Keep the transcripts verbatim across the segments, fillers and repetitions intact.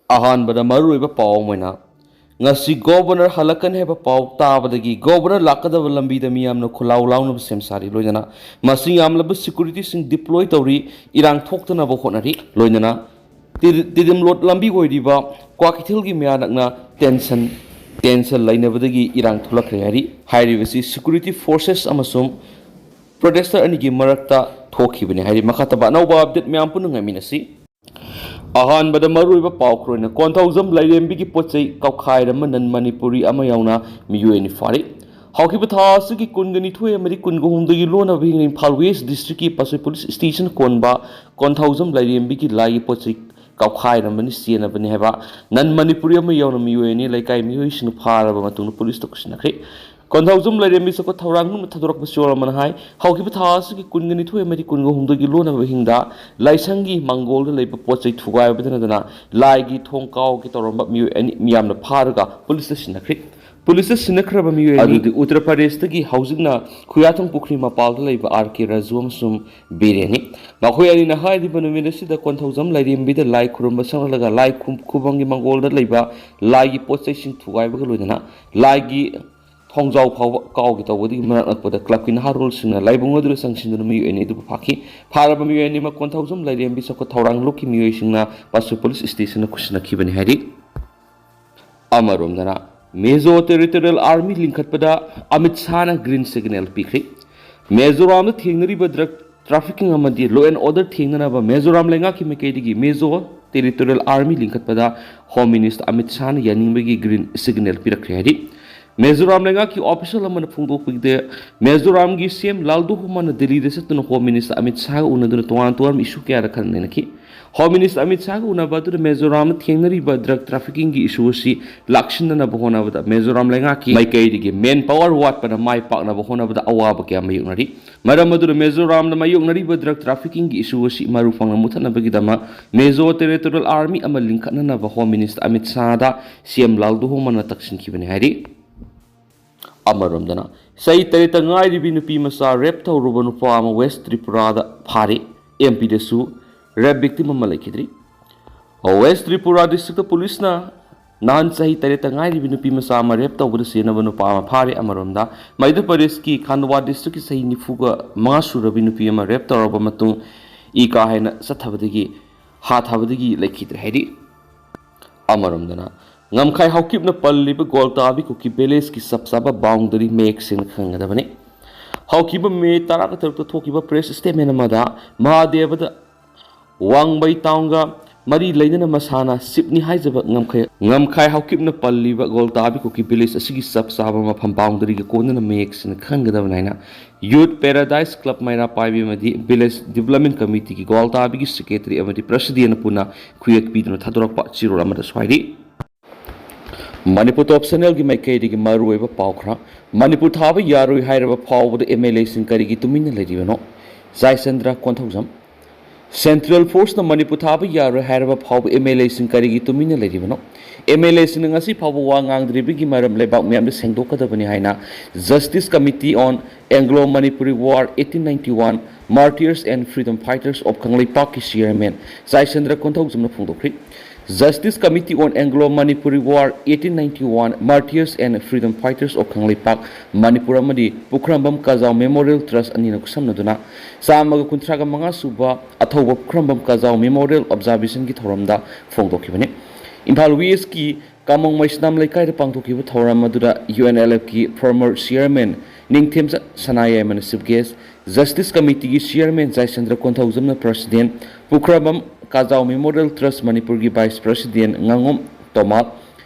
ꯑꯍꯥꯟꯕꯗ ꯃꯔꯨꯑꯣꯏꯕ ꯄꯥꯎ ꯑꯃ ꯑꯣꯏꯅ, ꯉꯁꯤ ꯒꯣꯕꯔꯅꯔ ꯍꯜꯂꯛꯀꯅꯤ ꯍꯥꯏꯕ ꯄꯥꯎ ꯇꯥꯕꯗꯒꯤ ꯒꯣꯕꯔꯅꯔ ꯂꯥꯛꯀꯗꯕ ꯂꯝꯕꯤꯗ ꯃꯤꯌꯥꯝꯅ ꯈꯨꯜꯂꯥꯎ ꯂꯥꯎꯅꯕ ꯁꯦꯝ ꯁꯥꯔꯤ꯫ ꯂꯣꯏꯅꯅ ꯃꯁꯤꯡ ꯌꯥꯝꯂꯕ ꯁꯦꯀ꯭ꯌꯨꯔꯤꯇꯤꯁꯤꯡ ꯗꯤꯄ꯭ꯂꯣꯏ ꯇꯧꯔꯤ, ꯏꯔꯥꯡ ꯊꯣꯛꯇꯅꯕ ꯍꯣꯠꯅꯔꯤ꯫ ꯂꯣꯏꯅꯅ ꯇꯤ-, ꯇꯤꯗꯤꯝ ꯔꯣꯗ ꯂꯝꯕꯤ ꯑꯣꯏꯔꯤꯕ ꯀ꯭ꯋꯥꯀꯩꯊꯦꯜꯒꯤ ꯃꯌꯥ ꯅꯛꯅ ꯇꯦꯟꯁꯟ, ꯇꯦꯟꯁꯟ ꯂꯩꯅꯕꯗꯒꯤ ꯏꯔꯥꯡ ꯊꯣꯛꯂꯛꯈ꯭ꯔꯦ ꯍꯥꯏꯔꯤ꯫ ꯍꯥꯏꯔꯤꯕꯁꯤ ꯁꯦꯀ꯭ꯌꯨꯔꯤꯇꯤ ꯐꯣꯔꯁꯦꯁ ꯑꯃꯁꯨꯡ ꯄ꯭ꯔꯣꯇꯦꯁꯇꯔ ꯑꯅꯤꯒꯤ ꯃꯔꯛꯇ ꯊꯣꯛꯈꯤꯕꯅꯤ ꯍꯥꯏꯔꯤ꯫ ꯃꯈꯥ ꯇꯥꯕ ꯑꯅꯧꯕ ꯑꯞꯗꯦꯠ ꯃꯌꯥꯝ ꯄꯨꯟꯅ ꯉꯥꯏꯃꯤꯟꯅꯁꯤ꯫ ꯑꯍꯥꯟꯕꯗ ꯃꯔꯨꯑꯣꯏꯕ ꯄꯥꯎ ꯈꯔ ꯑꯣꯏꯅ, ꯀꯣꯟꯊꯧꯖꯝ ꯂꯥꯏꯔꯦꯝꯕꯤꯒꯤ ꯄꯣꯠ ꯆꯩ ꯀꯥꯎꯈꯥꯏꯔꯝꯕ ꯅꯟ ꯃꯅꯤꯄꯨꯔꯤ ꯑꯃ ꯌꯥꯎꯅ ꯃꯤꯑꯣꯏ ꯑꯅꯤ ꯐꯥꯔꯤ꯫ ꯍꯧꯈꯤꯕ ꯊꯥ ꯑꯁꯤꯒꯤ ꯀꯨꯟꯒ ꯅꯤꯊꯣꯏ ꯑꯃꯗꯤ ꯀꯨꯟꯒ ꯍꯨꯝꯗꯣꯏꯒꯤ ꯂꯣꯟꯅꯕ ꯍꯤꯡꯅ ꯏꯝꯐꯥꯜ ꯋꯦꯁ ꯗꯤꯁꯇ꯭ꯔꯤꯛꯀꯤ ꯄꯥꯁꯣꯏ ꯄꯨꯂꯤꯁ ꯁ꯭ꯇꯦꯁꯟ ꯀꯣꯟꯕ ꯀꯣꯟꯊꯧꯖꯝ ꯂꯥꯏꯔꯦꯝꯕꯤꯒꯤ ꯂꯥꯏꯒꯤ ꯄꯣꯠ ꯆꯩ ꯀꯥꯎꯈꯥꯏꯔꯝꯕꯅꯤ, ꯆꯦꯟꯅꯕꯅꯤ ꯍꯥꯏꯕ ꯅꯟ ꯃꯅꯤꯄꯨꯔꯤ ꯑꯃ ꯌꯥꯎꯅ ꯃꯤꯑꯣꯏ ꯑꯅꯤ ꯂꯩꯀꯥꯏ ꯃꯤꯑꯣꯏꯁꯤꯡꯅ ꯐꯥꯔꯕ ꯃꯇꯨꯡꯗ ꯄꯨꯂꯤꯁꯇ ꯈꯨꯠꯁꯤꯟꯅꯈ꯭ꯔꯦ꯫ ꯀꯣꯟꯊꯧꯖꯝ ꯂꯥꯏꯔꯦꯝꯕꯤ ꯆꯥꯎꯈꯠ ꯊꯧꯔꯥꯡ ꯂꯨꯞꯅ ꯊꯥꯗꯣꯔꯛꯄ ꯆꯦꯔꯣꯜ ꯑꯃꯅ ꯍꯥꯏ, ꯍꯧꯈꯤꯕ ꯊꯥ ꯑꯁꯤꯒꯤ ꯀꯨꯟꯒ ꯅꯤꯊꯣꯏ ꯑꯃꯗꯤ ꯀꯨꯟꯒ ꯍꯨꯝꯗꯣꯏꯒꯤ ꯂꯣꯟꯅꯕ ꯍꯤꯡꯗ ꯂꯥꯏꯁꯪꯒꯤ ꯃꯪꯒꯣꯜꯗ ꯂꯩꯕ ꯄꯣꯠ ꯆꯩ ꯊꯨꯒꯥꯏꯕꯗ ꯅꯠꯇꯅ ꯂꯥꯏꯒꯤ ꯊꯣꯡ ꯀꯥꯎꯒꯦ ꯇꯧꯔꯝꯕ ꯃꯤꯑꯣꯏ ꯑꯅꯤ ꯃꯤꯌꯥꯝꯅ ꯐꯥꯔꯒ ꯄꯨꯂꯤꯁꯇ ꯁꯤꯟꯅꯈ꯭ꯔꯦ꯫ ꯄꯨꯂꯤꯁꯇ ꯁꯤꯟꯅꯈ꯭ꯔꯕ ꯃꯤꯑꯣꯏ ꯑꯅꯤ ꯑꯗꯨꯗꯤ ꯎꯠꯇꯔ ꯄ꯭ꯔꯗꯦꯁꯇꯒꯤ ꯍꯧꯖꯤꯛꯅ ꯈꯨꯌꯥꯊꯣꯡ ꯄꯨꯈ꯭ꯔꯤ ꯃꯄꯥꯜꯗ ꯂꯩꯕ ꯑꯥꯔ ꯀꯦ ꯔꯥꯖꯨ ꯑꯃꯁꯨꯡ ꯕꯤꯔꯦꯟꯅꯤ꯫ ꯃꯈꯣꯏ ꯑꯅꯤꯅ ꯍꯥꯏꯔꯤꯕ ꯅꯨꯃꯤꯠ ꯑꯁꯤꯗ ꯀꯣꯟꯊꯧꯖꯝ ꯂꯥꯏꯔꯦꯝꯕꯤꯗ ꯂꯥꯏ ꯈꯨꯔꯨꯝꯕ ꯆꯪꯂꯒ ꯂꯥꯏ ꯈꯨ-, ꯈꯨꯕꯝꯒꯤ ꯃꯪꯒꯣꯜꯗ ꯂꯩꯕ ꯂꯥꯏꯒꯤ ꯄꯣꯠ ꯆꯩꯁꯤꯡ ꯊꯨꯒꯥꯏꯕꯒ ꯂꯣꯏꯅꯅ ꯂꯥꯏꯒꯤ ꯊꯣꯡꯖꯥꯎ ꯐꯥꯎꯕ ꯀꯥꯎꯒꯦ ꯇꯧꯕꯗꯒꯤ ꯃꯅꯥꯛ ꯅꯛꯄꯗ ꯀ꯭ꯂꯕꯀꯤ ꯅꯍꯥꯔꯣꯜꯁꯤꯡꯅ ꯂꯥꯏꯕꯨꯡ ꯑꯗꯨꯗ ꯆꯪꯁꯤꯟꯗꯨꯅ ꯃꯤꯑꯣꯏ ꯑꯅꯤ ꯑꯗꯨꯕꯨ ꯐꯥꯈꯤ꯫ ꯐꯥꯔꯕ ꯃꯤꯑꯣꯏ ꯑꯅꯤꯃꯛ ꯀꯣꯟꯊꯧꯖꯝ ꯂꯥꯏꯔꯦꯝꯕꯤ ꯆꯥꯎꯈꯠ ꯊꯧꯔꯥꯡ ꯂꯨꯞꯀꯤ ꯃꯤꯑꯣꯏꯁꯤꯡꯅ ꯄꯥꯁꯨ ꯄꯨꯂꯤꯁ ꯁ꯭ꯇꯦꯁꯟꯗ ꯈꯨꯠꯁꯤꯟꯅꯈꯤꯕꯅꯤ ꯍꯥꯏꯔꯤ꯫ ꯑꯃꯔꯣꯝꯗꯅ, ꯃꯤꯖꯣ ꯇꯦꯔꯤꯇꯣꯔꯤꯌꯦꯜ ꯑꯥꯔꯃꯤ ꯂꯤꯡꯈꯠꯄꯗ ꯑꯃꯤꯠ ꯁꯥꯍꯅ ꯒ꯭ꯔꯤꯟ ꯁꯤꯒꯅꯦꯜ ꯄꯤꯈ꯭ꯔꯦ꯫ ꯃꯤꯖꯣꯔꯥꯝꯗ ꯊꯦꯡꯅꯔꯤꯕ ꯗ꯭ꯔꯒ ꯇ꯭ꯔꯥꯐꯤꯀꯤꯡ ꯑꯃꯗꯤ ꯂꯣ ꯑꯦꯟ ꯑꯣꯔꯗꯔ ꯊꯦꯡꯅꯅꯕ ꯃꯤꯖꯣꯔꯥꯝ ꯂꯩꯉꯥꯛꯀꯤ ꯃꯥꯏꯀꯩꯗꯒꯤ ꯃꯤꯖꯣ ꯇꯦꯔꯤꯇꯣꯔꯤꯌꯦꯜ ꯑꯥꯔꯃꯤ ꯂꯤꯡꯈꯠꯄꯗ ꯍꯣꯝ ꯃꯤꯅꯤꯁꯇꯔ ꯑꯃꯤꯠ ꯁꯥꯍꯅ ꯌꯥꯅꯤꯡꯕꯒꯤ ꯒ꯭ꯔꯤꯟ ꯁꯤꯒꯅꯦꯜ ꯄꯤꯔꯛꯈ꯭ꯔꯦ ꯍꯥꯏꯔꯤ꯫ ꯃꯤꯖꯣꯔꯥꯝ ꯂꯩꯉꯥꯛꯀꯤ ꯑꯣꯐꯤꯁꯤꯌꯦꯜ ꯑꯃꯅ ꯐꯣꯡꯗꯣꯛꯄꯗ, ꯃꯤꯖꯣꯔꯥꯝꯒꯤ ꯁꯤ ꯑꯦꯝ ꯂꯥꯜꯗꯨꯍꯣꯃꯥꯅ ꯗꯤꯜꯂꯤꯗ ꯆꯠꯇꯨꯅ ꯍꯣꯝ ꯃꯤꯅꯤꯁꯇꯔ ꯑꯃꯤꯠ ꯁꯥꯍꯒ ꯎꯅꯗꯨꯅ ꯇꯣꯉꯥꯟ ꯇꯣꯉꯥꯟꯕ ꯏꯁꯨ ꯀꯌꯥꯗ ꯈꯟꯅ ꯅꯩꯅꯈꯤ꯫ ꯍꯣꯝ ꯃꯤꯅꯤꯁꯇꯔ ꯑꯃꯤꯠ ꯁꯥꯍꯒ ꯎꯅꯕ ꯑꯗꯨꯗ ꯃꯤꯖꯣꯔꯥꯝꯗ ꯊꯦꯡꯅꯔꯤꯕ ꯗ꯭ꯔꯒ ꯇ꯭ꯔꯥꯐꯤꯀꯤꯡꯒꯤ ꯏꯁꯨ ꯑꯁꯤ ꯂꯥꯛꯁꯤꯟꯅꯅꯕ ꯍꯣꯠꯅꯕꯗ ꯃꯤꯖꯣꯔꯥꯝ ꯂꯩꯉꯥꯛꯀꯤ ꯃꯥꯏꯀꯩꯗꯒꯤ ꯃꯦꯟ ꯄꯥꯋꯔ ꯋꯥꯠꯄꯅ ꯃꯥꯏ ꯄꯥꯛꯅꯕ ꯍꯣꯠꯅꯕꯗ ꯑꯋꯥꯕ ꯀꯌꯥ ꯃꯥꯌꯣꯛꯅꯔꯤ꯫ ꯃꯔꯝ ꯑꯗꯨꯅ ꯃꯤꯖꯣꯔꯥꯝꯗ ꯃꯥꯌꯣꯛꯅꯔꯤꯕ ꯗ꯭ꯔꯒ ꯇ꯭ꯔꯥꯐꯤꯀꯤꯡꯒꯤ ꯏꯁꯨ ꯑꯁꯤ ꯃꯔꯨ ꯐꯪꯅ ꯃꯨꯠꯊꯠꯅꯕꯒꯤꯗꯃꯛ ꯃꯤꯖꯣ ꯇꯦꯔꯤꯇꯣꯔꯤꯌꯦꯜ ꯑꯥꯔꯃꯤ ꯑꯃ ꯂꯤꯡꯈꯠꯅꯅꯕ ꯍꯣꯝ ꯃꯤꯅꯤꯁꯇꯔ ꯑꯃꯤꯠ ꯁꯥꯍꯗ ꯁꯤ ꯑꯦꯝ ꯂꯥꯜꯗꯨꯍꯣꯃꯥꯅ ꯇꯛꯁꯤꯟꯈꯤꯕꯅꯤ ꯍꯥꯏꯔꯤ꯫ ꯑꯃꯔꯣꯝꯗꯅ, ꯆꯍꯤ ꯇꯔꯦꯠꯇ ꯉꯥꯏꯔꯤꯕꯤ ꯅꯨꯄꯤ ꯃꯆꯥ ꯔꯦꯞ ꯇꯧꯔꯨꯕ ꯅꯨꯄꯥ ꯑꯃ ꯋꯦꯁ ꯇ꯭ꯔꯤꯄꯨꯔꯥꯗ ꯐꯥꯔꯤ꯫ ꯑꯦꯝ ꯄꯤꯗꯁꯨ ꯔꯦꯞ ꯚꯤꯛꯇꯤꯝ ꯑꯃ ꯂꯩꯈꯤꯗ꯭ꯔꯤ꯫ ꯋꯦꯁ ꯇ꯭ꯔꯤꯄꯨꯔꯥ ꯗꯤꯁꯇ꯭ꯔꯤꯛꯇ ꯄꯨꯂꯤꯁꯅ ꯅꯍꯥꯟ ꯆꯍꯤ ꯇꯔꯦꯠꯇ ꯉꯥꯏꯔꯤꯕꯤ ꯅꯨꯄꯤ ꯃꯆꯥ ꯑꯃ ꯔꯦꯞ ꯇꯧꯕꯗ ꯆꯦꯟꯅꯕ ꯅꯨꯄꯥ ꯑꯃ ꯐꯥꯔꯦ꯫ ꯑꯃꯔꯣꯝꯗ, ꯃꯙ꯭ꯌ ꯄ꯭ꯔꯗꯦꯁꯀꯤ ꯈꯥꯟꯗꯋꯥ ꯗꯤꯁꯇ꯭ꯔꯤꯛꯀꯤ ꯆꯍꯤ ꯅꯤꯐꯨꯒ ꯃꯉꯥ ꯁꯨꯔꯕꯤ ꯅꯨꯄꯤ ꯑꯃ ꯔꯦꯞ ꯇꯧꯔꯕ ꯃꯇꯨꯡ ꯏ ꯀꯥ ꯍꯦꯟꯅ ꯆꯠꯊꯕꯗꯒꯤ, ꯍꯥꯊꯕꯗꯒꯤ ꯂꯩꯈꯤꯗ꯭ꯔꯦ ꯍꯥꯏꯔꯤ꯫ ꯑꯃꯔꯣꯝꯗꯅ, ꯉꯝꯈꯥꯏ ꯍꯥꯎꯀꯤꯞꯅ ꯄꯜꯂꯤꯕ ꯒꯣꯜꯇꯥꯕꯤ ꯀꯨꯀꯤ ꯚꯤꯂꯦꯖꯀꯤ ꯆꯞ ꯆꯥꯕ ꯕꯥꯎꯟꯗꯔꯤ ꯃꯌꯦꯛ ꯁꯦꯡꯅ ꯈꯪꯒꯗꯕꯅꯤ꯫ ꯍꯧꯈꯤꯕ ꯃꯦ ꯇꯔꯥꯇꯔꯨꯛꯇ ꯊꯣꯛꯈꯤꯕ ꯄ꯭ꯔꯦꯁ ꯁ꯭ꯇꯦꯠꯃꯦꯟ ꯑꯃꯗ ꯃꯍꯥꯗꯦꯕꯗ ꯋꯥꯡꯕꯩ ꯇꯥꯎꯟꯒ ꯃꯔꯤ ꯂꯩꯅꯅ ꯃꯁꯥꯅ ꯆꯤꯞꯅꯤ ꯍꯥꯏꯖꯕ ꯉꯝꯈꯩ, ꯉꯝꯈꯥꯏ ꯍꯥꯎꯀꯤꯞꯅ ꯄꯜꯂꯤꯕ ꯒꯣꯜꯇꯥꯕꯤ ꯀꯨꯀꯤ ꯚꯤꯂꯦꯖ ꯑꯁꯤꯒꯤ ꯆꯞ ꯆꯥꯕ ꯃꯐꯝ ꯕꯥꯎꯟꯗꯔꯤꯒ ꯀꯣꯟꯅꯅ ꯃꯌꯦꯛ ꯁꯦꯡꯅ ꯈꯪꯒꯗꯕꯅꯤ ꯍꯥꯏꯅ ꯌꯨꯠ ꯄꯦꯔꯥꯗꯥꯏꯁ ꯀ꯭ꯂꯕ ꯃꯩꯔꯥ ꯄꯥꯏꯕꯤ ꯑꯃꯗꯤ ꯚꯤꯂꯦꯖ ꯗꯤꯕꯂꯞꯃꯦꯟ ꯀꯃꯤꯇꯤꯒꯤ ꯒꯣꯜꯇꯥꯕꯤꯒꯤ ꯁꯦꯀ꯭ꯔꯦꯇꯔꯤ ꯑꯃꯗꯤ ꯄ꯭ꯔꯁꯤꯗꯦꯟꯅ ꯄꯨꯟꯅ ꯈꯨꯌꯦꯛ ꯄꯤꯗꯨꯅ ꯊꯥꯗꯣꯔꯛꯄ ꯆꯦꯔꯣꯜ ꯑꯃꯗꯁꯨ ꯍꯥꯏꯔꯤ꯫ ꯃꯅꯤꯄꯨꯔ ꯇꯣꯞ ꯆꯦꯅꯦꯜꯒꯤ ꯃꯥꯏꯀꯩꯗꯒꯤ ꯃꯔꯨꯑꯣꯏꯕ ꯄꯥꯎ ꯈꯔ꯫ ꯃꯅꯤꯄꯨꯔ ꯊꯥꯕ ꯌꯥꯔꯣꯏ ꯍꯥꯏꯔꯕ ꯐꯥꯎꯕꯗ ꯑꯦꯝ ꯑꯦꯜ ꯑꯦꯁꯤꯡ ꯀꯔꯤꯒꯤ ꯇꯨꯃꯤꯟꯅ ꯂꯩꯔꯤꯕꯅꯣ? ꯖꯥꯏꯆꯟꯗ꯭ꯔ ꯀꯣꯟꯊꯧꯖꯝ꯫ ꯁꯦꯟꯇ꯭ꯔꯦꯜ ꯐꯣꯔꯁꯅ ꯃꯅꯤꯄꯨꯔ ꯊꯥꯕ ꯌꯥꯔꯣꯏ ꯍꯥꯏꯔꯕ ꯐꯥꯎꯕ ꯑꯦꯝ ꯑꯦꯜ ꯑꯦꯁꯤꯡ ꯀꯔꯤꯒꯤ ꯇꯨꯃꯤꯟꯅ ꯂꯩꯔꯤꯕꯅꯣ? ꯑꯦꯝ ꯑꯦꯜ ꯑꯦꯁꯤꯡꯅ ꯉꯁꯤ ꯐꯥꯎꯕ ꯋꯥ ꯉꯥꯡꯗ꯭ꯔꯤꯕꯒꯤ ꯃꯔꯝ ꯂꯩꯕꯥꯛ ꯃꯤꯌꯥꯝꯗ ꯁꯦꯡꯗꯣꯛꯀꯗꯕꯅꯤ ꯍꯥꯏꯅ Justice Committee on Anglo-Manipuri War eighteen ninety-one Martyrs and Freedom Fighters of ꯀꯪꯂꯩꯄꯥꯛꯀꯤ ꯆꯤꯌꯔꯃꯦꯟ ꯖꯥꯏꯆꯟꯗ꯭ꯔ ꯀꯣꯟꯊꯧꯖꯝꯅ ꯐꯣꯡꯗꯣꯛꯈ꯭ꯔꯤ꯫ Justice Committee on Anglo-Manipuri War eighteen ninety-one Martyrs and Freedom Fighters of Kangleipak, Manipur ꯑꯃꯗꯤ ꯄꯨꯈ꯭ꯔꯝꯕꯝ ꯀꯖꯥꯎ ꯃꯦꯃꯣꯔꯤꯌꯦꯜ ꯇ꯭ꯔꯁ ꯑꯅꯤꯅ ꯈꯨꯠꯁꯝꯅꯗꯨꯅ ꯆꯥꯝꯃꯒ ꯀꯨꯟꯊ꯭ꯔꯥꯒ ꯃꯉꯥ ꯁꯨꯕ ꯑꯊꯧꯕ ꯄꯨꯈ꯭ꯔꯝꯕꯝ ꯀꯖꯥꯎ ꯃꯦꯃꯣꯔꯤꯌꯦꯜ ꯑꯣꯕꯖꯥꯔꯕꯦꯁꯟꯒꯤ ꯊꯧꯔꯝꯗ ꯐꯣꯡꯗꯣꯛꯈꯤꯕꯅꯤ꯫ ꯏꯝꯐꯥꯜ ꯋꯦꯁꯀꯤ ꯀꯥꯃꯣꯡ ꯃꯩꯁꯅꯥꯝ ꯂꯩꯀꯥꯏꯗ ꯄꯥꯡꯊꯣꯛꯈꯤꯕ ꯊꯧꯔꯝ ꯑꯗꯨꯗ ꯌꯨ ꯑꯦꯟ ꯑꯦꯜ ꯑꯦꯐꯀꯤ former chairman ꯅꯤꯡꯊꯦꯝꯆꯠ ꯁꯅꯥꯌꯥꯏꯃꯅ chief guest, Justice Committeeꯒꯤ chairman ꯖꯥꯏꯆꯟꯗ꯭ꯔ ꯀꯣꯟꯊꯧꯖꯝꯅ president, Pukhrambam Kajao Memorial Trust ꯃꯅꯤꯄꯨꯔꯒꯤ vice president ꯉꯥꯉꯣꯝ ꯇꯣꯃꯥ,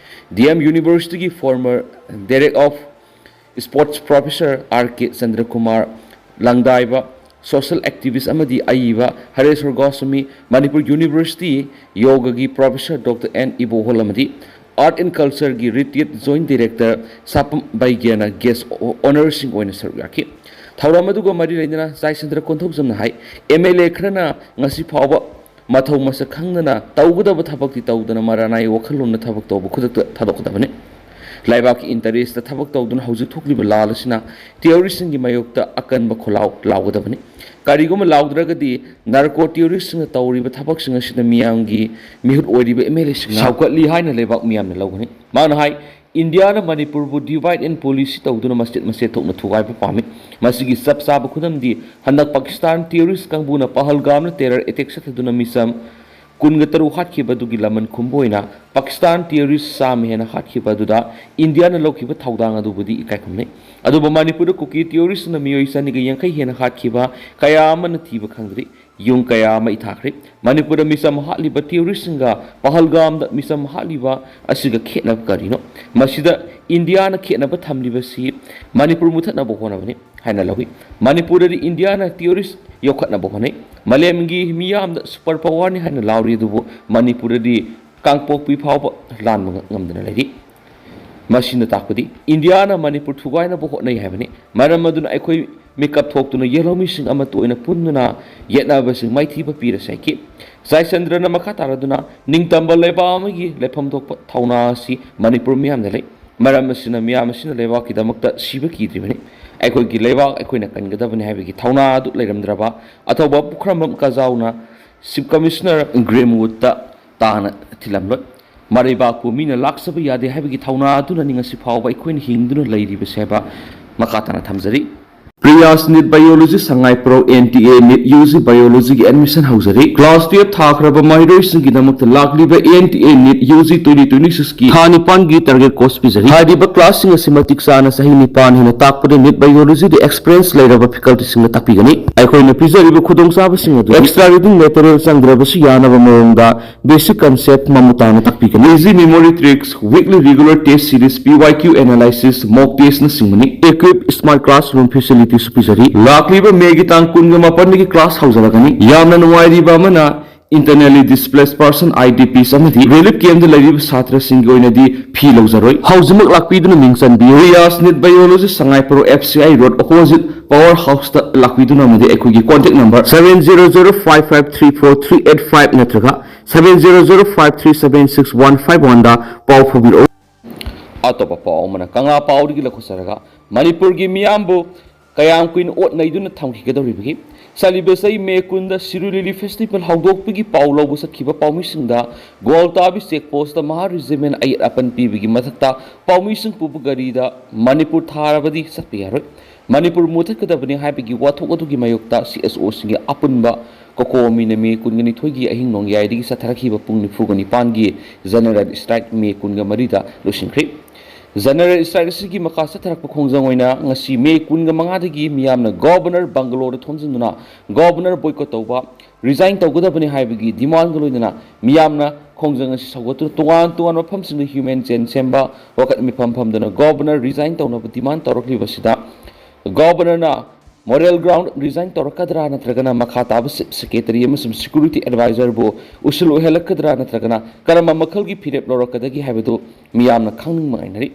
ꯗꯤ ꯑꯦꯝ Universityꯒꯤ former director of sports professor R K Chandrakumar, ꯂꯪꯗꯥꯏꯕ, social activist ꯑꯃꯗꯤ ꯑꯏꯕ ꯍꯔꯦꯁ꯭ꯋꯔ ꯒꯣꯁ꯭ꯋꯥꯃꯤ, ꯃꯅꯤꯄꯨꯔ University ꯌꯣꯒꯒꯤ professor ꯗꯣꯛꯇꯔ ꯑꯦꯟ ꯏꯕꯣꯍꯣꯜ ꯑꯃꯗꯤ Art and Cultureꯒꯤ retired joint director ꯁꯥꯄꯝ ꯕꯩꯒ꯭ꯌꯥꯅ guest honourꯁꯤꯡ ꯑꯣꯏꯅ ꯁꯔꯨꯛ ꯌꯥꯈꯤ꯫ ꯊꯧꯔꯝ ꯑꯗꯨꯒ ꯃꯔꯤ ꯂꯩꯅꯅ ꯖꯥꯏꯆꯟꯗ꯭ꯔ ꯀꯣꯟꯊꯧꯖꯝꯅ ꯍꯥꯏ, ꯑꯦꯝ ꯑꯦꯜ ꯑꯦ ꯈꯔꯅ ꯉꯁꯤ ꯐꯥꯎꯕ ꯃꯊꯧ ꯃꯁꯛ ꯈꯪꯗꯅ ꯇꯧꯒꯗꯕ ꯊꯕꯛꯇꯤ ꯇꯧꯗꯅ ꯃꯔꯥꯅꯥꯏ ꯋꯥꯈꯜꯂꯣꯟꯅ ꯊꯕꯛ ꯇꯧꯕ ꯈꯨꯗꯛꯇ ꯊꯥꯗꯣꯛꯀꯗꯕꯅꯤ꯫ ꯂꯩꯕꯥꯛꯀꯤ ꯏꯟꯇꯔꯦꯁꯇ ꯊꯕꯛ ꯇꯧꯗꯨꯅ ꯍꯧꯖꯤꯛ ꯊꯣꯛꯂꯤꯕ ꯂꯥꯜ ꯑꯁꯤꯅ ꯇꯦꯔꯣꯔꯤꯁꯁꯤꯡꯒꯤ ꯃꯥꯌꯣꯛꯇ ꯑꯀꯟꯕ ꯈꯣꯜꯂꯥꯎ ꯂꯥꯎꯒꯗꯕꯅꯤ꯫ ꯀꯔꯤꯒꯨꯝꯕ ꯂꯥꯎꯗ꯭ꯔꯒꯗꯤ ꯅꯥꯔꯀꯣ ꯇꯦꯔꯣꯔꯤꯁꯁꯤꯡꯅ ꯇꯧꯔꯤꯕ ꯊꯕꯛꯁꯤꯡ ꯑꯁꯤꯅ ꯃꯤꯌꯥꯝꯒꯤ ꯃꯤꯍꯨꯠ ꯑꯣꯏꯔꯤꯕ ꯑꯦꯝ ꯑꯦꯜ ꯑꯦꯁꯤꯡꯅ ꯁꯥꯎꯒꯠꯂꯤ ꯍꯥꯏꯅ ꯂꯩꯕꯥꯛ ꯃꯤꯌꯥꯝꯅ ꯂꯧꯒꯅꯤ꯫ ꯃꯥꯅ ꯍꯥꯏ, ꯏꯟꯗꯤꯌꯥꯅ ꯃꯅꯤꯄꯨꯔꯕꯨ divide and policy ꯇꯧꯗꯨꯅ ꯃꯆꯦꯠ ꯃꯆꯦꯠ ꯊꯣꯛꯅ ꯊꯨꯒꯥꯏꯕ ꯄꯥꯝꯃꯤ꯫ ꯃꯁꯤꯒꯤ ꯆꯞ ꯆꯥꯕ ꯈꯨꯗꯝꯗꯤ ꯍꯟꯗꯛ ꯄꯥꯀꯤꯁꯇꯥꯟ ꯇꯦꯔꯣꯔꯤꯁ ꯀꯥꯡꯕꯨꯅ ꯄꯍꯜꯒꯥꯝꯗ ꯇꯦꯔꯔ ꯑꯦꯇꯦꯛ ꯆꯠꯊꯗꯨꯅ ꯃꯤꯆꯝ ꯀꯨꯟꯒ ꯇꯔꯨꯛ ꯍꯥꯠꯈꯤꯕ ꯑꯗꯨꯒꯤ ꯂꯃꯟ ꯈꯨꯝꯕ ꯑꯣꯏꯅ ꯄꯥꯀꯤꯁꯇꯥꯟ ꯇꯦꯔꯣꯔꯤꯁ ꯆꯥꯝꯃ ꯍꯦꯟꯅ ꯍꯥꯠꯈꯤꯕ ꯑꯗꯨꯗ ꯏꯟꯗꯤꯌꯥꯅ ꯂꯧꯈꯤꯕ ꯊꯧꯗꯥꯡ ꯑꯗꯨꯕꯨꯗꯤ ꯏꯀꯥꯏ ꯈꯨꯝꯅꯩ꯫ ꯑꯗꯨꯕꯨ ꯃꯅꯤꯄꯨꯔꯗ ꯀꯨꯀꯤ ꯇꯦꯔꯣꯔꯤꯁꯅ ꯃꯤꯑꯣꯏ ꯆꯅꯤꯒ ꯌꯥꯡꯈꯩ ꯍꯦꯟꯅ ꯍꯥꯠꯈꯤꯕ ꯀꯌꯥ ꯑꯃꯅ ꯊꯤꯕ ꯈꯪꯗ꯭ꯔꯤ꯫ ꯌꯨꯝ ꯀꯌꯥ ꯑꯃ ꯏꯊꯥꯈ꯭ꯔꯦ꯫ ꯃꯅꯤꯄꯨꯔꯗ ꯃꯤꯆꯝ ꯍꯥꯠꯂꯤꯕ ꯇꯦꯔꯣꯔꯤꯁꯁꯤꯡꯒ ꯄꯍꯜꯒꯥꯝꯗ ꯃꯤꯆꯝ ꯍꯥꯠꯂꯤꯕ ꯑꯁꯤꯒ ꯈꯦꯠꯅꯕ ꯀꯔꯤꯅꯣ? ꯃꯁꯤꯗ ꯏꯟꯗꯤꯌꯥꯅ ꯈꯦꯠꯅꯕ ꯊꯝꯂꯤꯕꯁꯤ ꯃꯅꯤꯄꯨꯔ ꯃꯨꯊꯠꯅꯕ ꯍꯣꯠꯅꯕꯅꯤ ꯍꯥꯏꯅ ꯂꯧꯏ꯫ ꯃꯅꯤꯄꯨꯔꯗꯗꯤ ꯏꯟꯗꯤꯌꯥꯅ ꯇꯦꯔꯣꯔꯤꯁ ꯌꯣꯛꯈꯠꯅꯕ ꯍꯣꯠꯅꯩ꯫ ꯃꯥꯂꯦꯝꯒꯤ ꯃꯤꯌꯥꯝꯗ ꯁꯨꯄꯔ ꯄꯋꯥꯔꯅꯤ ꯍꯥꯏꯅ ꯂꯥꯎꯔꯤ, ꯑꯗꯨꯕꯨ ꯃꯅꯤꯄꯨꯔꯗꯗꯤ ꯀꯥꯡꯄꯣꯛꯄꯤ ꯐꯥꯎꯕ ꯂꯥꯟꯕ ꯉꯝꯗꯅ ꯂꯩꯔꯤ꯫ ꯃꯁꯤꯅ ꯇꯥꯛꯄꯗꯤ ꯏꯟꯗꯤꯌꯥꯅ ꯃꯅꯤꯄꯨꯔ ꯊꯨꯒꯥꯏꯅꯕ ꯍꯣꯠꯅꯩ ꯍꯥꯏꯕꯅꯤ꯫ ꯃꯔꯝ ꯑꯗꯨꯅ ꯑꯩꯈꯣꯏ ꯃꯤꯀꯞ ꯊꯣꯛꯇꯨꯅ ꯌꯦꯜꯍꯧꯃꯤꯁꯤꯡ ꯑꯃꯠꯇ ꯑꯣꯏꯅ ꯄꯨꯟꯗꯨꯅ ꯌꯦꯠꯅꯕꯁꯤꯡ ꯃꯥꯏꯊꯤꯕ ꯄꯤꯔꯁꯤ ꯍꯥꯏꯈꯤ꯫ ꯖꯥꯏꯆꯟꯗ꯭ꯔꯅ ꯃꯈꯥ ꯇꯥꯔꯗꯨꯅ, "ꯅꯤꯡꯇꯝꯕ ꯂꯩꯕꯥꯛ ꯑꯃꯒꯤ ꯂꯩꯐꯝ ꯊꯣꯛꯄ ꯊꯧꯅꯥ ꯑꯁꯤ ꯃꯅꯤꯄꯨꯔ ꯃꯤꯌꯥꯝꯗ ꯂꯩ꯫ ꯃꯔꯝ ꯑꯁꯤꯅ ꯃꯤꯌꯥꯝ ꯑꯁꯤꯅ ꯂꯩꯕꯥꯛꯀꯤꯗꯃꯛꯇ ꯁꯤꯕ ꯀꯤꯗ꯭ꯔꯤꯕꯅꯤ꯫ ꯑꯩꯈꯣꯏꯒꯤ ꯂꯩꯕꯥꯛ ꯑꯩꯈꯣꯏꯅ ꯀꯟꯒꯗꯕꯅꯤ ꯍꯥꯏꯕꯒꯤ ꯊꯧꯅꯥ ꯑꯗꯨ ꯂꯩꯔꯝꯗ꯭ꯔꯕ ꯑꯊꯧꯕ ꯄꯨꯈ꯭ꯔꯝꯕꯝ ꯀꯖꯥꯎꯅ ꯆꯤꯐ ꯀꯃꯤꯁꯅꯔ ꯒ꯭ꯔꯦꯝꯋꯨꯗꯇ ꯇꯥꯅ ꯊꯤꯜꯂꯝꯂꯣꯏ꯫ ꯃꯔꯩꯕꯥꯛꯄꯨ ꯃꯤꯅ ꯂꯥꯛꯆꯕ ꯌꯥꯗꯦ ꯍꯥꯏꯕꯒꯤ ꯊꯧꯅꯥ ꯑꯗꯨꯅꯅꯤ ꯉꯁꯤ ꯐꯥꯎꯕ ꯑꯩꯈꯣꯏꯅ ꯍꯤꯡꯗꯨꯅ ꯂꯩꯔꯤꯕꯁꯦ" ꯍꯥꯏꯕ ꯃꯈꯥ ꯇꯥꯅ ꯊꯝꯖꯔꯤ꯫ Priya's NEET biology Sangaiprou N T A NEET U G ꯕꯥꯏꯑꯣꯂꯣꯖꯤꯒꯤ ꯑꯦꯗꯃꯤꯁꯟ ꯍꯧꯖꯔꯤ꯫ ꯀ꯭ꯂꯥꯁ ꯇꯨꯌꯦꯜꯞ ꯊꯥꯈ꯭ꯔꯕ ꯃꯍꯩꯔꯣꯏꯁꯤꯡꯒꯤꯗꯃꯛꯇ ꯂꯥꯛꯂꯤꯕ N T A NEET U G twenty twenty ꯁꯤꯛꯁꯀꯤ ꯊꯥ ꯅꯤꯄꯥꯟꯒꯤ ꯇꯥꯔꯒꯦꯠ ꯀꯣꯔꯁ ꯄꯤꯖꯔꯤ꯫ ꯍꯥꯏꯔꯤꯕ ꯀ꯭ꯂꯥꯁꯁꯤꯡ ꯑꯁꯤ ꯃꯇꯤꯛ ꯆꯥꯅ ꯆꯍꯤ ꯅꯤꯄꯥꯟ ꯍꯦꯟꯅ ꯇꯥꯛꯄꯗ ꯅꯤꯠ ꯕꯥꯏꯑꯣꯂꯣꯖꯤꯗ ꯑꯦꯛꯁꯄꯤꯔꯤꯌꯦꯟꯁ ꯂꯩꯔꯕ ꯐꯦꯀꯜꯇꯤꯁꯤꯡꯅ ꯇꯥꯛꯄꯤꯒꯅꯤ꯫ ꯑꯩꯈꯣꯏꯅ ꯄꯤꯖꯔꯤꯕ ꯈꯨꯗꯣꯡꯆꯥꯕꯁꯤꯡ ꯑꯗꯨ ꯑꯦꯛꯁꯇ꯭ꯔꯥ ꯔꯤꯗꯤꯡ ꯃꯦꯇꯔꯤꯌꯦꯜ ꯆꯪꯗ꯭ꯔꯕꯁꯨ ꯌꯥꯅꯕ ꯃꯑꯣꯡꯗ ꯕꯦꯁꯤꯛ ꯀꯟꯁꯦꯞ ꯃꯃꯨꯠ ꯇꯥꯅ ꯇꯥꯛꯄꯤꯒꯅꯤ꯫ Easy memory tricks, weekly regular test series, P Y Q analysis, mock ꯇꯦꯁꯅꯆꯤꯡꯕꯅꯤ꯫ ꯏꯀ꯭ꯋꯤꯞ ꯁ꯭ꯃꯥꯔꯠ ꯀ꯭ꯂꯥꯁꯔꯨꯝ ꯐꯦꯁꯤꯂꯤꯇꯤꯁꯨ ꯄꯤꯖꯔꯤ꯫ ꯂꯥꯛꯂꯤꯕ ꯃꯦꯒꯤ ꯇꯥꯡ ꯀꯨꯟꯒ ꯃꯥꯄꯟꯗꯒꯤ ꯀ꯭ꯂꯥꯁ ꯍꯧꯖꯔꯒꯅꯤ꯫ ꯌꯥꯝꯅ ꯅꯨꯡꯉꯥꯏꯔꯤꯕ ꯑꯃꯅ, internally displaced person, I D Ps, ꯑꯃꯗꯤ ꯔꯤꯂꯤꯐ ꯀꯦꯝꯞꯇ ꯂꯩꯔꯤꯕ ꯁꯥꯇ꯭ꯔꯁꯤꯡꯒꯤ ꯑꯣꯏꯅꯗꯤ ꯐꯤ ꯂꯧꯖꯔꯣꯏ꯫ ꯍꯧꯖꯤꯛꯃꯛ ꯂꯥꯛꯄꯤꯗꯨꯅ ꯃꯤꯡ ꯆꯟꯕꯤꯌꯨ꯫ Riya's NEET biology, Sangaiprou, F C I road, opposite power ꯍꯥꯎꯁꯇ ꯂꯥꯛꯄꯤꯗꯨꯅ, ꯑꯃꯗꯤ ꯑꯩꯈꯣꯏꯒꯤ contact number seven zero zero five five three four three eight five ꯅꯠꯇ꯭ꯔꯒ seven zero zero five three seven six one five one ꯗ ꯄꯥꯎ ꯐꯥꯎꯕꯤꯔꯛꯎ꯫ ꯑꯇꯣꯞꯄ ꯄꯥꯎ ꯑꯃꯅ ꯀꯪꯂꯥ ꯄꯥꯎꯗꯒꯤ ꯂꯧꯈꯠꯆꯔꯒ, ꯃꯅꯤꯄꯨꯔꯒꯤ ꯃꯤꯌꯥꯝꯕꯨ ꯀꯌꯥꯝ ꯀꯨꯏꯅ ꯑꯣꯠ ꯅꯩꯗꯨꯅ ꯊꯝꯈꯤꯒꯗꯧꯔꯤꯕꯒꯦ? ꯆꯠꯂꯤꯕ ꯆꯍꯤ ꯃꯦ ꯀꯨꯟꯗ ꯁꯤꯔꯨꯏ ꯂꯤꯂꯤ ꯐꯦꯁꯇꯤꯚꯦꯜ ꯍꯧꯗꯣꯛꯄꯒꯤ ꯄꯥꯎ ꯂꯧꯕ ꯆꯠꯈꯤꯕ ꯄꯥꯎꯃꯤꯁꯤꯡꯗ ꯒ꯭ꯋꯥꯜꯇꯥꯕꯤ ꯆꯦꯛ ꯄꯣꯁꯇ ꯃꯍꯥ ꯔꯤꯖꯤꯃꯦꯟ ꯑꯌꯦꯠ ꯑꯄꯟ ꯄꯤꯕꯒꯤ ꯃꯊꯛꯇ ꯄꯥꯎꯃꯤꯁꯤꯡ ꯄꯨꯕ ꯒꯥꯔꯤꯗ ꯃꯅꯤꯄꯨꯔ ꯊꯥꯔꯕꯗꯤ ꯆꯠꯄ ꯌꯥꯔꯣꯏ, ꯃꯅꯤꯄꯨꯔ ꯃꯨꯊꯠꯀꯗꯕꯅꯤ ꯍꯥꯏꯕꯒꯤ ꯋꯥꯊꯣꯛ ꯑꯗꯨꯒꯤ ꯃꯥꯌꯣꯛꯇ ꯁꯤ ꯑꯦꯁ ꯑꯣꯁꯤꯡꯒꯤ ꯑꯄꯨꯟꯕ ꯀꯣꯀꯣꯃꯤꯅ ꯃꯦ ꯀꯨꯟꯒ ꯅꯤꯊꯣꯏꯒꯤ ꯑꯍꯤꯡ ꯅꯣꯡꯌꯥꯏꯗꯒꯤ ꯆꯠꯊꯔꯛꯈꯤꯕ ꯄꯨꯡ ꯅꯤꯐꯨꯒ ꯅꯤꯄꯥꯟꯒꯤ ꯖꯦꯅꯔꯦꯜ ꯁ꯭ꯇ꯭ꯔꯥꯏꯛ ꯃꯦ ꯀꯨꯟꯒ ꯃꯔꯤꯗ ꯂꯣꯏꯁꯤꯟꯈ꯭ꯔꯤ꯫ ꯖꯦꯅꯔꯦꯜ ꯁ꯭ꯇ꯭ꯔꯥꯏꯛ ꯑꯁꯤꯒꯤ ꯃꯈꯥ ꯆꯠꯊꯔꯛꯄ ꯈꯣꯡꯖꯪ ꯑꯣꯏꯅ ꯉꯁꯤ ꯃꯦ ꯀꯨꯟꯒ ꯃꯉꯥꯗꯒꯤ ꯃꯤꯌꯥꯝꯅ ꯒꯣꯕꯔꯅꯔ ꯕꯪꯒꯂꯣꯗ ꯊꯣꯝꯖꯤꯟꯗꯨꯅ ꯒꯣꯕꯔꯅꯔ ꯕꯣꯏꯀꯣꯠ ꯇꯧꯕ, ꯔꯤꯖꯥꯏꯟ ꯇꯧꯒꯗꯕꯅꯤ ꯍꯥꯏꯕꯒꯤ ꯗꯤꯃꯥꯟꯒ ꯂꯣꯏꯅꯅ ꯃꯤꯌꯥꯝꯅ ꯈꯣꯡꯖꯪ ꯑꯁꯤ ꯁꯧꯒꯠꯇꯨꯅ ꯇꯣꯉꯥꯟ ꯇꯣꯉꯥꯟꯕ ꯃꯐꯝꯁꯤꯡꯗ ꯍ꯭ꯌꯨꯃꯦꯟ ꯆꯦꯟ ꯁꯦꯝꯕ, ꯋꯥꯀꯠ ꯃꯤꯐꯝ ꯐꯝꯗꯨꯅ ꯒꯣꯕꯔꯅꯔ ꯔꯤꯖꯥꯏꯟ ꯇꯧꯅꯕ ꯗꯤꯃꯥꯟ ꯇꯧꯔꯛꯂꯤꯕꯁꯤꯗ ꯒꯣꯕꯔꯅꯔꯅ ꯃꯣꯔꯦꯜ ꯒ꯭ꯔꯥꯎꯟ ꯔꯤꯖꯥꯏꯟ ꯇꯧꯔꯛꯀꯗ꯭ꯔꯥ ꯅꯠꯇ꯭ꯔꯒꯅ ꯃꯈꯥ ꯇꯥꯕ ꯆꯤꯐ ꯁꯦꯀ꯭ꯔꯦꯇꯔꯤ ꯑꯃꯁꯨꯡ ꯁꯦꯀ꯭ꯌꯨꯔꯤꯇꯤ ꯑꯦꯗꯚꯥꯏꯖꯔꯕꯨ ꯎꯁꯤꯜ ꯑꯣꯏꯍꯜꯂꯛꯀꯗ꯭ꯔꯥ ꯅꯠꯇ꯭ꯔꯒꯅ ꯀꯔꯝꯕ ꯃꯈꯜꯒꯤ ꯐꯤꯔꯦꯞ ꯂꯧꯔꯛꯀꯗꯒꯦ ꯍꯥꯏꯕꯗꯨ ꯃꯤꯌꯥꯝꯅ ꯈꯪꯅꯤꯡꯕ ꯉꯥꯏꯅꯔꯤ꯫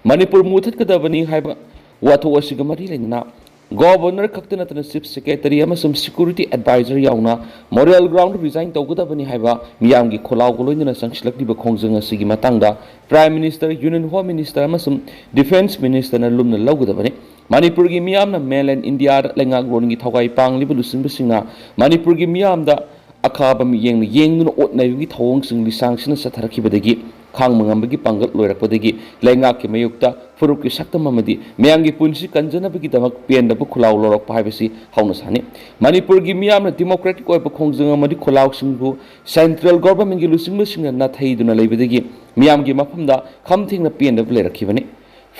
ꯃꯅꯤꯄꯨꯔ ꯃꯨꯊꯠꯀꯗꯕꯅꯤ ꯍꯥꯏꯕ ꯋꯥꯊꯣꯛ ꯑꯁꯤꯒ ꯃꯔꯤ ꯂꯩꯅꯅ ꯒꯣꯕꯔꯅꯔ ꯈꯛꯇ ꯅꯠꯇꯅ ꯆꯤꯐ ꯁꯦꯀ꯭ꯔꯦꯇꯔꯤ ꯑꯃꯁꯨꯡ ꯁꯦꯀ꯭ꯌꯨꯔꯤꯇꯤ ꯑꯦꯗꯚꯥꯏꯖꯔ ꯌꯥꯎꯅ ꯃꯣꯔꯦꯜ ꯒ꯭ꯔꯥꯎꯟꯗ ꯔꯤꯖꯥꯏꯟ ꯇꯧꯒꯗꯕꯅꯤ ꯍꯥꯏꯕ ꯃꯤꯌꯥꯝꯒꯤ ꯈꯣꯜꯂꯥꯎꯒ ꯂꯣꯏꯅꯅ ꯆꯪꯁꯤꯜꯂꯛꯂꯤꯕ ꯈꯣꯡꯖꯪ ꯑꯁꯤꯒꯤ ꯃꯇꯥꯡꯗ prime minister, union home minister ꯑꯃꯁꯨꯡ ꯗꯤꯐꯦꯟꯁ ꯃꯤꯅꯤꯁꯇꯔꯅ ꯂꯨꯝꯅ ꯂꯧꯒꯗꯕꯅꯤ꯫ ꯃꯅꯤꯄꯨꯔꯒꯤ ꯃꯤꯌꯥꯝꯅ ꯃꯦꯟꯂꯦꯟ ꯏꯟꯗꯤꯌꯥꯗ ꯂꯩꯉꯥꯛꯂꯣꯟꯒꯤ ꯊꯋꯥꯏ ꯄꯥꯡꯂꯤꯕ ꯂꯨꯆꯤꯡꯕꯁꯤꯡꯅ ꯃꯅꯤꯄꯨꯔꯒꯤ ꯃꯤꯌꯥꯝꯗ ꯑꯈꯥꯕ ꯃꯤꯠꯌꯦꯡꯅ ꯌꯦꯡꯗꯨꯅ ꯑꯣꯠ ꯅꯩꯕꯒꯤ ꯊꯧꯑꯣꯡꯁꯤꯡ ꯂꯤꯁꯥꯡꯁꯤꯠꯅ ꯆꯠꯊꯔꯛꯈꯤꯕꯗꯒꯤ ꯈꯥꯡꯕ ꯉꯝꯕꯒꯤ ꯄꯥꯡꯒꯜ ꯂꯣꯏꯔꯛꯄꯗꯒꯤ ꯂꯩꯉꯥꯛꯀꯤ ꯃꯥꯌꯣꯛꯇ ꯐꯨꯔꯨꯞꯀꯤ ꯁꯛꯇꯝ ꯑꯃꯗꯤ ꯃꯌꯥꯝꯒꯤ ꯄꯨꯟꯁꯤ ꯀꯟꯖꯅꯕꯒꯤꯗꯃꯛ ꯄꯦꯟꯗꯕ ꯈꯨꯜꯂꯥꯎ ꯂꯧꯔꯛꯄ ꯍꯥꯏꯕꯁꯤ ꯍꯧꯅ ꯁꯥꯅꯤ꯫ ꯃꯅꯤꯄꯨꯔꯒꯤ ꯃꯤꯌꯥꯝꯅ ꯗꯤꯃꯣꯀ꯭ꯔꯦꯇꯤꯛ ꯑꯣꯏꯕ ꯈꯣꯡꯖꯪ ꯑꯃꯗꯤ ꯈꯨꯜꯂꯥꯎꯁꯤꯡꯕꯨ ꯁꯦꯟꯇ꯭ꯔꯦꯜ ꯒꯣꯚꯔꯟꯃꯦꯟꯠꯀꯤ ꯂꯨꯆꯤꯡꯕꯁꯤꯡꯅ ꯅꯥꯊꯩꯗꯨꯅ ꯂꯩꯕꯗꯒꯤ ꯃꯤꯌꯥꯝꯒꯤ ꯃꯐꯝꯗ ꯈꯝ ꯊꯦꯡꯅ ꯄꯦꯟꯗꯕ ꯂꯩꯔꯛꯈꯤꯕꯅꯤ꯫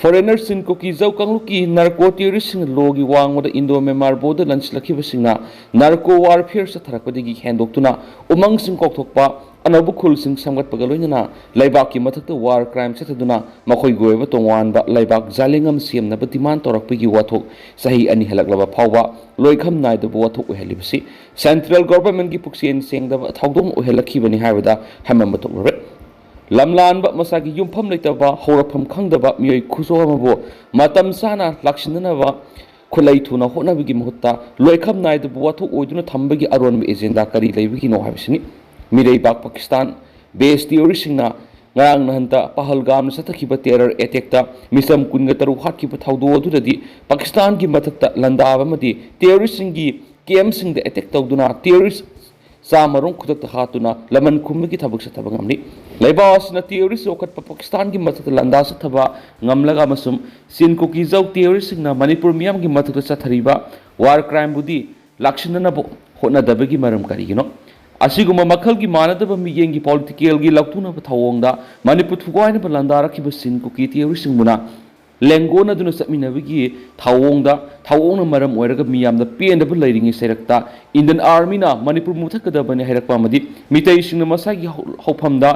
ꯐꯣꯔꯦꯅꯔꯁꯤꯡ ꯀꯨꯀꯤ ꯖꯧ ꯀꯥꯡꯂꯨꯞꯀꯤ ꯅꯥꯔꯀꯣ ꯇꯦꯔꯣꯔꯤꯁꯁꯤꯡꯅ ꯂꯣꯒꯤ ꯋꯥꯡꯃꯗ Indo Myanmar border ꯂꯥꯟꯁꯤꯜꯂꯛꯈꯤꯕꯁꯤꯡꯅ narco warfare ꯆꯠꯊꯔꯛꯄꯗꯒꯤ ꯍꯦꯟꯗꯣꯛꯇꯨꯅ ꯎꯃꯪꯁꯤꯡ ꯀꯣꯛꯊꯣꯛꯄ, ꯑꯅꯧꯕ ꯈꯨꯜꯁꯤꯡ ꯁꯦꯝꯒꯠꯄꯒ ꯂꯣꯏꯅꯅ ꯂꯩꯕꯥꯛꯀꯤ ꯃꯊꯛꯇ ꯋꯥꯔ ꯀ꯭ꯔꯥꯏꯝ ꯆꯠꯊꯗꯨꯅ ꯃꯈꯣꯏꯒꯤ ꯑꯣꯏꯕ ꯇꯣꯉꯥꯟꯕ ꯂꯩꯕꯥꯛ ꯖꯥꯂꯦꯡ ꯑꯃ ꯁꯦꯝꯅꯕ ꯗꯤꯃꯥꯟ ꯇꯧꯔꯛꯄꯒꯤ ꯋꯥꯊꯣꯛ ꯆꯍꯤ ꯑꯅꯤ ꯍꯜꯂꯛꯂꯕ ꯐꯥꯎꯕ ꯂꯣꯏꯈꯝ ꯅꯥꯏꯗꯕ ꯋꯥꯊꯣꯛ ꯑꯣꯏꯍꯜꯂꯤꯕꯁꯤ ꯁꯦꯟꯇ꯭ꯔꯦꯜ ꯒꯣꯚꯔꯟꯃꯦꯟꯠꯀꯤ ꯄꯨꯛꯆꯦꯜ ꯁꯦꯡꯗꯕ ꯊꯧꯗꯣꯛ ꯑꯃ ꯑꯣꯏꯍꯜꯂꯛꯈꯤꯕꯅꯤ ꯍꯥꯏꯕꯗ ꯍꯥꯏꯃꯟꯕ ꯊꯣꯛꯂꯔꯣꯏ꯫ ꯂꯝꯂꯥꯟꯕ, ꯃꯁꯥꯒꯤ ꯌꯨꯝꯐꯝ ꯂꯩꯇꯕ, ꯍꯧꯔꯛꯐꯝ ꯈꯪꯗꯕ ꯃꯤꯑꯣꯏ ꯈꯨꯆꯣ ꯑꯃꯕꯨ ꯃꯇꯝ ꯆꯥꯅ ꯂꯥꯛꯁꯤꯟꯅꯅꯕ ꯈꯨꯠꯂꯩ ꯊꯨꯅ ꯍꯣꯠꯅꯕꯒꯤ ꯃꯍꯨꯠꯇ ꯂꯣꯏꯈꯝ ꯅꯥꯏꯗꯕ ꯋꯥꯊꯣꯛ ꯑꯣꯏꯗꯨꯅ ꯊꯝꯕꯒꯤ ꯑꯔꯣꯟꯕ ꯑꯦꯖꯦꯟꯗꯥ ꯀꯔꯤ ꯂꯩꯕꯒꯤꯅꯣ ꯍꯥꯏꯕꯁꯤꯅꯤ꯫ ꯃꯤꯔꯩꯕꯥꯛ ꯄꯥꯀꯤꯁꯇꯥꯟ ꯕꯦꯁ ꯇꯦꯔꯣꯔꯤꯁꯁꯤꯡꯅ ꯉꯔꯥꯡ ꯅꯍꯥꯟꯇ ꯄꯍꯜꯒꯥꯝꯗ ꯆꯠꯊꯈꯤꯕ terror attackꯇ ꯃꯤꯆꯝ ꯀꯨꯟꯒ ꯇꯔꯨꯛ ꯍꯥꯠꯈꯤꯕ ꯊꯧꯗꯣꯛ ꯑꯗꯨꯗꯗꯤ ꯄꯥꯀꯤꯁꯇꯥꯟꯒꯤ ꯃꯊꯛꯇ ꯂꯥꯟꯗꯥꯕ ꯑꯃꯗꯤ terroristꯁꯤꯡꯒꯤ campꯁꯤꯡꯗ attack ꯇꯧꯗꯨꯅ terrorist ꯆꯥꯝꯃꯔꯣꯝ ꯈꯨꯗꯛꯇ ꯍꯥꯠꯇꯨꯅ ꯂꯃꯟ ꯈꯨꯝꯕꯒꯤ ꯊꯕꯛ ꯆꯠꯊꯕ ꯉꯝꯂꯤ꯫ ꯂꯩꯕꯥꯛ ꯑꯁꯤꯅ terrorist ꯌꯣꯛꯈꯠꯄ ꯄꯥꯀꯤꯁꯇꯥꯟꯒꯤ ꯃꯊꯛꯇ ꯂꯥꯟꯗꯥ ꯆꯠꯊꯕ ꯉꯝꯂꯒ ꯑꯃꯁꯨꯡ ꯆꯤꯟ ꯀꯨꯀꯤ ꯖꯧ terroristꯁꯤꯡꯅ ꯃꯅꯤꯄꯨꯔ ꯃꯤꯌꯥꯝꯒꯤ ꯃꯊꯛꯇ ꯆꯠꯊꯔꯤꯕ war crimeꯕꯨꯗꯤ ꯂꯥꯛꯁꯤꯟꯅꯅꯕ ꯍꯣꯠꯅꯗꯕꯒꯤ ꯃꯔꯝ ꯀꯔꯤꯒꯤꯅꯣ? ꯑꯁꯤꯒꯨꯝꯕ ꯃꯈꯜꯒꯤ ꯃꯥꯟꯅꯗꯕ ꯃꯤꯠꯌꯦꯡꯒꯤ politicalꯒꯤ ꯂꯧꯊꯣꯛꯅꯕ ꯊꯧꯑꯣꯡꯗ ꯃꯅꯤꯄꯨꯔ ꯊꯨꯒꯥꯏꯅꯕ ꯂꯥꯟꯗꯥꯔꯛꯈꯤꯕ ꯆꯤꯟ ꯀꯨꯀꯤ terroristꯁꯤꯡꯕꯨꯅ ꯂꯦꯡꯒꯣꯟꯅꯗꯨꯅ ꯆꯠꯃꯤꯟꯅꯕꯒꯤ ꯊꯧꯑꯣꯡꯗ, ꯊꯧꯑꯣꯡꯅ ꯃꯔꯝ ꯑꯣꯏꯔꯒ ꯃꯤꯌꯥꯝꯅ ꯄꯦꯟꯗꯕ ꯂꯩꯔꯤꯉꯩ ꯁꯩꯔꯛꯇ Indian Armyꯅ ꯃꯅꯤꯄꯨꯔ ꯃꯨꯊꯠꯀꯗꯕꯅꯤ ꯍꯥꯏꯔꯛꯄ ꯑꯃꯗꯤ ꯃꯤꯇꯩꯁꯤꯡꯅ ꯃꯁꯥꯒꯤ ꯍꯧ-, ꯍꯧꯐꯝꯗ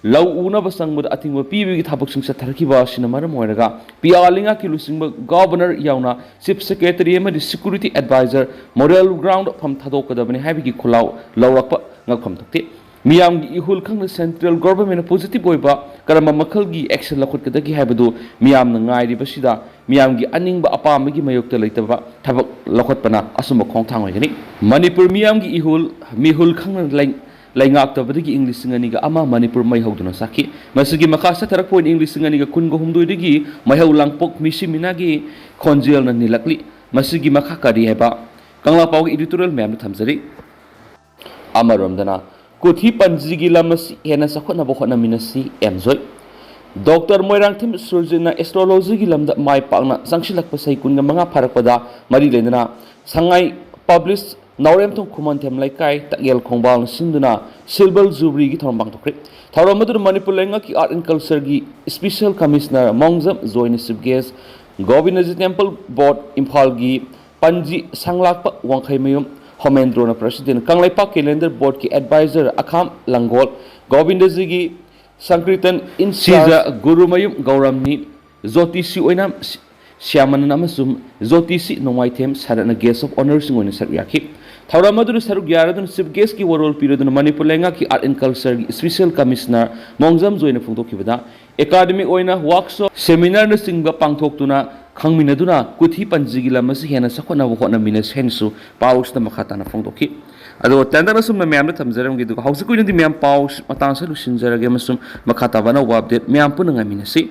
ꯂꯧ ꯎꯅꯕ ꯆꯪꯕꯗ ꯑꯊꯤꯡꯕ ꯄꯤꯕꯒꯤ ꯊꯕꯛꯁꯤꯡ ꯆꯠꯊꯔꯛꯈꯤꯕ ꯑꯁꯤꯅ ꯃꯔꯝ ꯑꯣꯏꯔꯒ ꯄꯤꯌꯥ ꯂꯩꯉꯥꯛꯀꯤ ꯂꯨꯆꯤꯡꯕ Governor ꯌꯥꯎꯅ Chief Secretary ꯑꯃꯗꯤ Security Advisor moral ground ꯐꯝ ꯊꯥꯗꯣꯛꯀꯗꯕꯅꯤ ꯍꯥꯏꯕꯒꯤ ꯈꯨꯜꯂꯥꯎ ꯂꯧꯔꯛꯄ ꯉꯛꯐꯝ ꯊꯣꯛꯇꯦ꯫ ꯃꯤꯌꯥꯝꯒꯤ ꯏꯍꯨꯜ ꯈꯪꯅ central governmentꯅ positive ꯑꯣꯏꯕ ꯀꯔꯝꯕ ꯃꯈꯜꯒꯤ action ꯂꯧꯈꯠꯀꯗꯒꯦ ꯍꯥꯏꯕꯗꯨ ꯃꯤꯌꯥꯝꯅ ꯉꯥꯏꯔꯤꯕꯁꯤꯗ ꯃꯤꯌꯥꯝꯒꯤ ꯑꯅꯤꯡꯕ ꯑꯄꯥꯝꯕꯒꯤ ꯃꯥꯌꯣꯛꯇ ꯂꯩꯇꯕ ꯊꯕꯛ ꯂꯧꯈꯠꯄꯅ ꯑꯆꯨꯝꯕ ꯈꯣꯡꯊꯥꯡ ꯑꯣꯏꯒꯅꯤ꯫ ꯃꯅꯤꯄꯨꯔ ꯃꯤꯌꯥꯝꯒꯤ ꯏꯍꯨꯜ ꯃꯤꯍꯨꯜ ꯈꯪꯅ ꯂꯩ-, ꯂꯩꯉꯥꯛꯇꯕꯗꯒꯤ ꯏꯪ ꯂꯤꯁꯤꯡ ꯑꯅꯤꯒ ꯑꯃ ꯃꯅꯤꯄꯨꯔ ꯃꯩ ꯍꯧꯗꯨꯅ ꯆꯥꯛꯈꯤ꯫ ꯃꯁꯤꯒꯤ ꯃꯈꯥ ꯆꯠꯊꯔꯛꯄ ꯑꯣꯏꯅ ꯏꯪ ꯂꯤꯁꯤꯡ ꯑꯅꯤꯒ ꯀꯨꯟꯒ ꯍꯨꯝꯗꯣꯏꯗꯒꯤ ꯃꯩꯍꯧ ꯂꯥꯡꯄꯣꯛ ꯃꯤꯁꯤ ꯃꯤꯅꯥꯒꯤ ꯈꯣꯟꯖꯦꯜꯅ ꯅꯤꯜꯂꯛꯂꯤ꯫ ꯃꯁꯤꯒꯤ ꯃꯈꯥ ꯀꯔꯤ ꯍꯥꯏꯕ ꯀꯪꯂꯥ ꯄꯥꯎꯒꯤ editorial ꯃꯌꯥꯝꯗ ꯊꯝꯖꯔꯤ꯫ ꯑꯃꯔꯣꯝꯗꯅ ꯀꯨꯊꯤ ꯄꯟꯖꯤꯒꯤ ꯂꯝ ꯑꯁꯤ ꯍꯦꯟꯅ ꯆꯥꯎꯈꯠꯅꯕ ꯍꯣꯠꯅꯃꯤꯟꯅꯁꯤ ꯑꯦꯝ ꯖꯣꯏ꯫ ꯗꯣꯛꯇꯔ ꯃꯣꯏꯔꯥꯡꯊꯦꯝ ꯁꯨꯔꯖꯤꯠꯅ astrologyꯒꯤ ꯂꯝꯗ ꯃꯥꯏ ꯄꯥꯛꯅ ꯆꯪꯁꯤꯜꯂꯛꯄ ꯆꯍꯤ ꯀꯨꯟꯒ ꯃꯉꯥ ꯐꯥꯔꯛꯄꯗ ꯃꯔꯤ ꯂꯩꯅꯅ ꯁꯉꯥꯏ publish ꯅꯥꯎꯔꯦꯝꯊꯣꯡ ꯈꯨꯃꯟꯊꯦꯝ ꯂꯩꯀꯥꯏ ꯇꯛꯌꯦꯜ ꯈꯣꯡꯕꯥꯜꯅ ꯁꯤꯟꯗꯨꯅ silver jubileeꯒꯤ ꯊꯧꯔꯝ ꯄꯥꯡꯊꯣꯛꯈ꯭ꯔꯦ꯫ ꯊꯧꯔꯝ ꯑꯗꯨꯗ ꯃꯅꯤꯄꯨꯔ ꯂꯩꯉꯥꯛꯀꯤ Art and Cultureꯒꯤ special commissioner ꯃꯣꯡꯖꯝ ꯖꯣꯏꯅ chief guest, Govindaji temple board ꯏꯝꯐꯥꯜꯒꯤ ꯄꯟꯖꯤ ꯁꯪꯂꯥꯛꯄ ꯋꯥꯡꯈꯩꯃꯌꯨꯝ ꯍꯣꯃꯦꯟꯗ꯭ꯔꯣꯅ president, Kangleipak calendar boardꯀꯤ advisor ꯑꯈꯥꯝ ꯂꯪꯒꯣꯜ, ꯒꯣꯕꯤꯟꯗꯖꯤꯒꯤ Sankirtan in charge ꯁꯤꯖ ꯒꯨꯔꯨꯃꯌꯨꯝ ꯒꯧꯔꯝꯅꯤ, ꯖꯣꯇꯤꯁꯤ ꯑꯣꯏꯅ ꯁ꯭ꯌꯥꯃꯅꯟ ꯑꯃꯁꯨꯡ ꯖꯣꯇꯤꯁꯤ ꯅꯣꯡꯃꯥꯏꯊꯦꯝ ꯁꯔꯠꯅ guest of honourꯁꯤꯡ ꯑꯣꯏꯅ ꯁꯔꯨꯛ ꯌꯥꯈꯤ꯫ ꯊꯧꯔꯝ ꯑꯗꯨꯗ ꯁꯔꯨꯛ ꯌꯥꯔꯗꯨꯅ chief guestꯀꯤ ꯋꯥꯔꯣꯜ ꯄꯤꯔꯗꯨꯅ ꯃꯅꯤꯄꯨꯔ ꯂꯩꯉꯥꯛꯀꯤ Art and Cultureꯒꯤ special commissioner ꯃꯣꯡꯖꯝ ꯖꯣꯏꯅ ꯐꯣꯡꯗꯣꯛꯈꯤꯕꯗ academic ꯑꯣꯏꯅ workshop, seminarꯅꯆꯤꯡꯕ ꯄꯥꯡꯊꯣꯛꯇꯨꯅ ꯈꯪꯃꯤꯟꯅꯗꯨꯅ ꯀꯨꯊꯤ ꯄꯟꯖꯤꯒꯤ ꯂꯝ ꯑꯁꯤ ꯍꯦꯟꯅ ꯆꯥꯎꯈꯠꯅꯕ ꯍꯣꯠꯅꯃꯤꯟꯅꯁꯤ ꯍꯥꯏꯅꯁꯨ ꯄꯥꯎ ꯑꯁꯤꯗ ꯃꯈꯥ ꯇꯥꯅ ꯐꯣꯡꯗꯣꯛꯈꯤ꯫ ꯑꯗꯣ ꯇꯦꯟꯗꯔ ꯑꯁꯨꯝꯅ ꯃꯌꯥꯝꯗ ꯊꯝꯖꯔꯝꯒꯦ꯫ ꯑꯗꯨꯒ ꯍꯧꯖꯤꯛꯀꯤ ꯑꯣꯏꯅꯗꯤ ꯃꯌꯥꯝ ꯄꯥꯎ ꯃꯇꯥꯡꯁꯦ ꯂꯣꯏꯁꯤꯟꯖꯔꯒꯦ ꯑꯃꯁꯨꯡ ꯃꯈꯥ ꯇꯥꯕ ꯑꯅꯧꯕ ꯑꯞꯗꯦꯠ ꯃꯌꯥꯝ ꯄꯨꯟꯅ ꯉꯥꯏꯃꯤꯟꯅꯁꯤ꯫